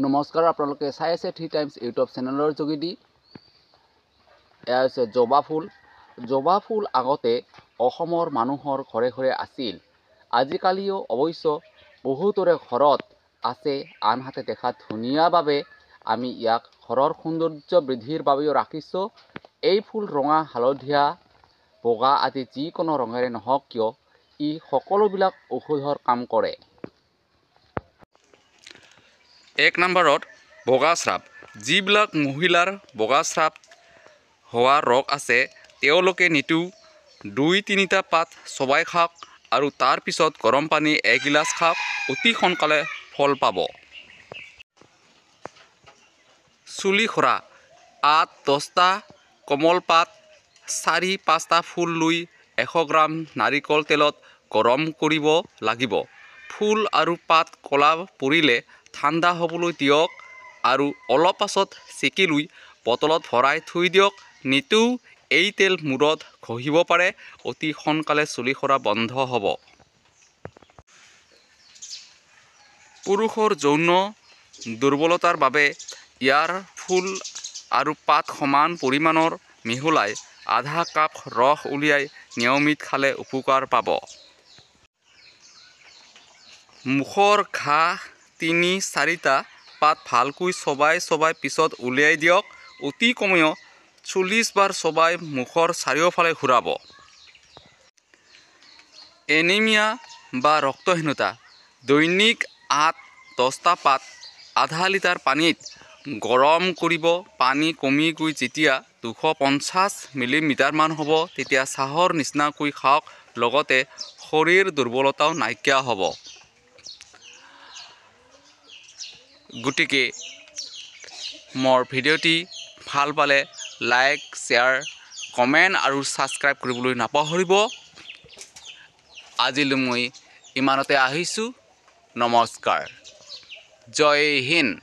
নমস্কাৰ, আপোনালোকে চাই আছে থ্ৰী টাইমছ ইউটিউব চেনেলৰ যোগেদি। এয়া হৈছে জবা ফুল। জবা ফুল আগতে অসমৰ মানুহৰ ঘৰে ঘৰে আছিল, আজিকালিও অৱশ্য বহুতৰে ঘৰত আছে। আনহাতে দেখাত ধুনীয়া বাবে আমি ইয়াক ঘৰৰ সৌন্দৰ্য বৃদ্ধিৰ বাবেও ৰাখিছোঁ। এই ফুল ৰঙা, হালধীয়া, বগা আদি যিকোনো ৰঙেৰে নহওক কিয়, ই সকলোবিলাক ঔষধৰ কাম কৰে। এক নম্বৰত বগা স্ৰাৱ। যিবিলাক মহিলাৰ বগা স্ৰাৱ হোৱা ৰোগ আছে, তেওঁলোকে নিতৌ 2-3টা পাত চোবাই খাওক আৰু তাৰ পিছত গৰম পানী এগিলাচ খাওক, অতি সোনকালে ফল পাব। চুলি সৰা। 8-10টা কোমল পাত, 4-5টা ফুল লৈ 100 গ্ৰাম নাৰিকল তেলত গৰম কৰিব লাগিব। ফুল আৰু পাত ক'লা পৰিলে ঠাণ্ডা হ'বলৈ দিয়ক আৰু অলপ পাছত চেকি লৈ বটলত ভৰাই থৈ দিয়ক। নিতৌ এই তেল মূৰত ঘঁহিব পাৰে, অতি সোনকালে চুলি সৰা বন্ধ হ'ব। পুৰুষৰ যৌন দুৰ্বলতাৰ বাবে ইয়াৰ ফুল আৰু পাত সমান পৰিমাণৰ মিহলাই আধা কাপ ৰস উলিয়াই নিয়মিত খালে উপকাৰ পাব। মুখৰ ঘাঁ 3-4টা পাত ভালকৈ চবাই চবাই পিছত উলিয়াই দিয়ক। অতি কমেও 40 বাৰ চবাই মুখৰ চাৰিওফালে ঘূৰাব। এনিমিয়া বা ৰক্তহীনতা। দৈনিক 8-10টা পাত আধা লিটাৰ পানীত গৰম কৰিব। পানী কমি গৈ যেতিয়া 250 মিলিমিটাৰমান হ'ব, তেতিয়া চাহৰ নিচিনাকৈ খাওক, লগতে শৰীৰ দুৰ্বলতাও নাইকিয়া হ'ব। গতিকে মোৰ ভিডিঅ'টি ভাল পালে লাইক, শ্বেয়াৰ, কমেণ্ট আৰু ছাবস্ক্ৰাইব কৰিবলৈ নাপাহৰিব। আজিলৈ মই ইমানতে আহিছোঁ। নমস্কাৰ, জয় হিন্দ।